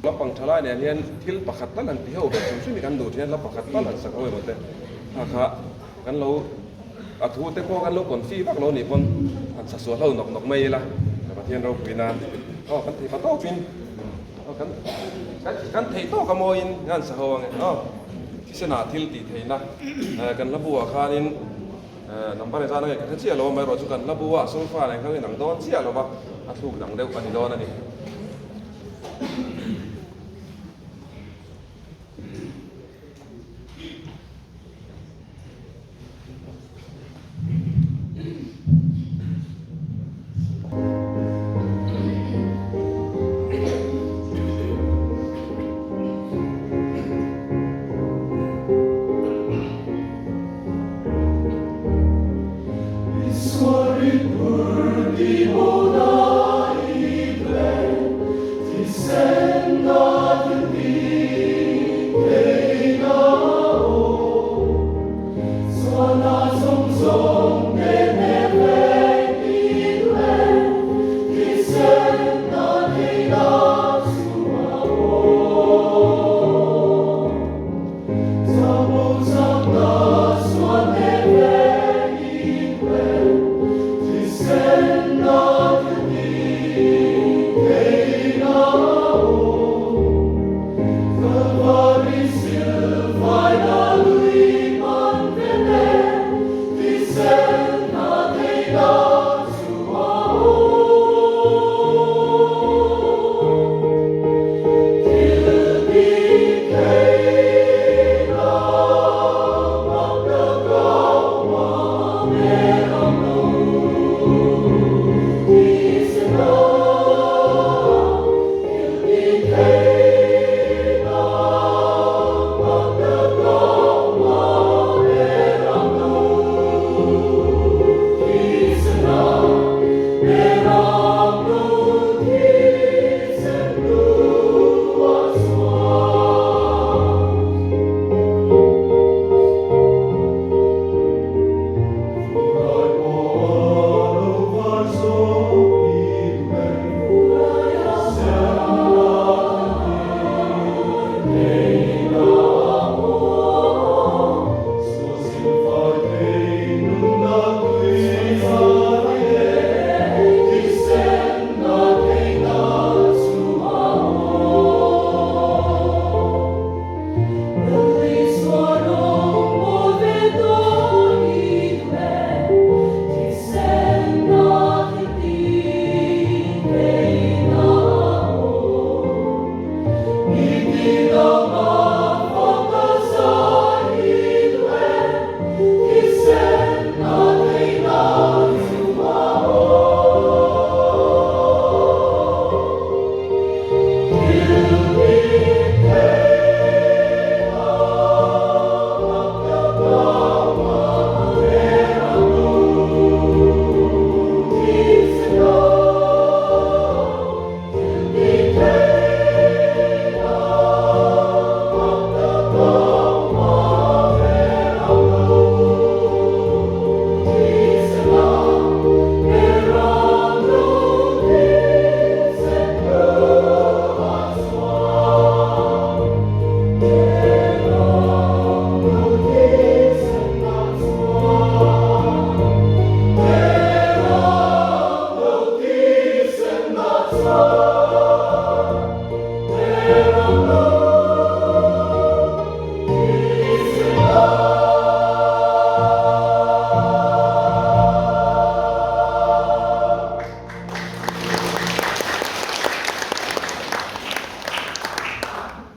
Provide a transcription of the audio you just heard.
Lampang thalai nen hian thil pakhat tal han ti ho ve hrim hrim hi kan duh thin a, hla pakhat tal han sak ho emaw te kha kha kan lo a thu te pawh kan lo confi vak lo nih pawn han sa sual ho nawk nawk mai ila Pathian ropui nan aw kan thei fa tawpin aw kan kan theih tawk a mawiin kan sa ho ange aw thisenah thil tih theihna kan hla buah khanin Number engzat ange ka hre chiah lo a, amaherawh chu kan hla bu a solfa nen khan inang dawn chiah lo va, a thluk dang deuh a ni dawn a ni.